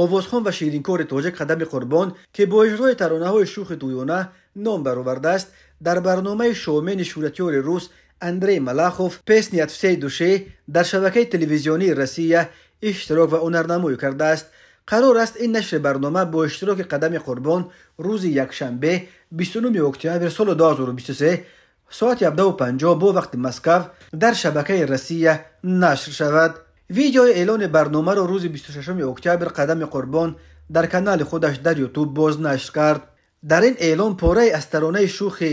Овозхон ва ширинкори тоҷик Қадами Қурбон, ки бо иҷрои таронаҳои шӯхи тӯёна ном баровардааст, дар барномаи шоумени шӯҳратёри рус Андрей Малахов «Песни от всей души» дар шабакаи телевизионии Россия иштирок ва ҳунарнамоӣ кардааст. Қарор аст, ин нашри барнома бо иштироки Қадами Қурбон рӯзи якшанбе, 29 октябр соли 2023, соати 17:50 бо вақти Москав дар шабакаи Россия нашр шавад. Видеои эълони барномаро рӯзи 26 октябр Қадами Қурбон дар канали худаш дар Ютуб бознашр кард. Дар ин эълон порае аз таронаи шӯхи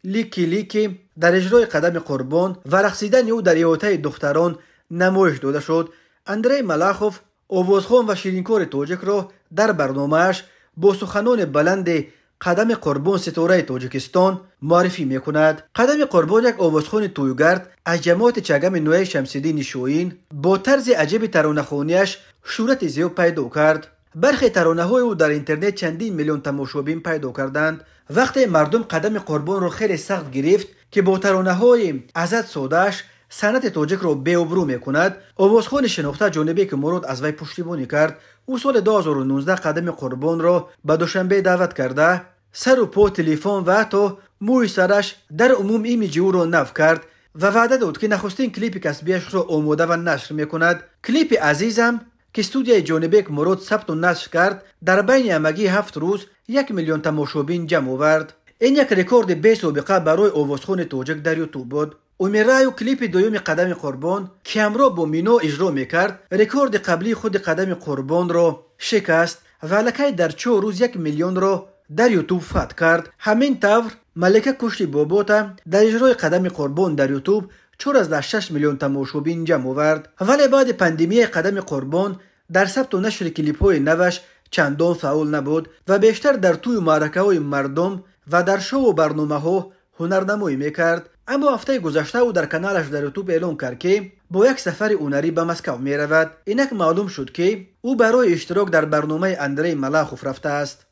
«Лики Лики» дар иҷрои Қадами Қурбон ва рақсидани ӯ дар иҳотаи духтарон намоиш дода шуд. Андрей Малахов овозхон ва ширинкори тоҷикро дар барномааш бо суханони баланди «Қадами Қурбон — ситораи Тоҷикистон» муаррифӣ мекунад. Қадами Қурбон, як овозхони тӯйгард аз ҷамоати Чагами ноҳияи Шамсиддини Шоҳин, бо тарзи аҷиби таронахонияш шӯҳрати зиёд пайдо кард. Бархе таронаҳои ӯ дар интернет чандин миллион тамошобин пайдо карданд. Вақте мардум Қадами Қурбонро хеле сахт гирифт, ки бо таронаҳои азад содааш санъати тоҷикро беобрӯ мекунад, овозхони шинохта Ҷонибеки Мурод аз вай пуштибонӣ кард. Ӯ соли 2019 Қадами Қурбонро ба Душанбе даъват карда, сару по, телефон ва ҳатто мӯи сараш, дар умум имиҷи ӯро нав кард ва ваъда дод, ки нахустин клипи касбияшро омода ва нашр мекунад. Клипи «Азизам», ки студияи Ҷонибек Мурод сабту нашр кард, дар байни ҳамагӣ 7 рӯз 1 миллион тамошобин ҷамъ овард. Ин як рекорди бесобиқа барои овозхони тоҷик дар Ютуб буд. «Умираю», клипи дуюми Қадами Қурбон, ки ҳамроҳ бо Мино иҷро мекард, рекорди қаблии худи Қадами Қурбонро шикаст ва аллакай дар 4 рӯз 1 миллионро дар Ютуб фатҳ кард. Ҳамин тавр, «Малика кушти бобота» дар иҷрои Қадами Қурбон дар Ютуб 4,6 миллион тамошобин ҷамъ овард. Вале баъди пандемияи Қадами Қурбон дар сабту нашри клипҳои наваш чандон фаъол набуд ва бештар дар тӯю маъракаҳои мардум ва дар шоу барномаҳо ҳунарнамоӣ мекард. Аммо ҳафтаи гузашта ӯ дар каналаш дар Ютуб эълон кард, ки бо як сафари ҳунарӣ ба Москав меравад. Инак маълум шуд, ки ӯ барои иштирок дар барномаи Андрей Малахов рафтааст.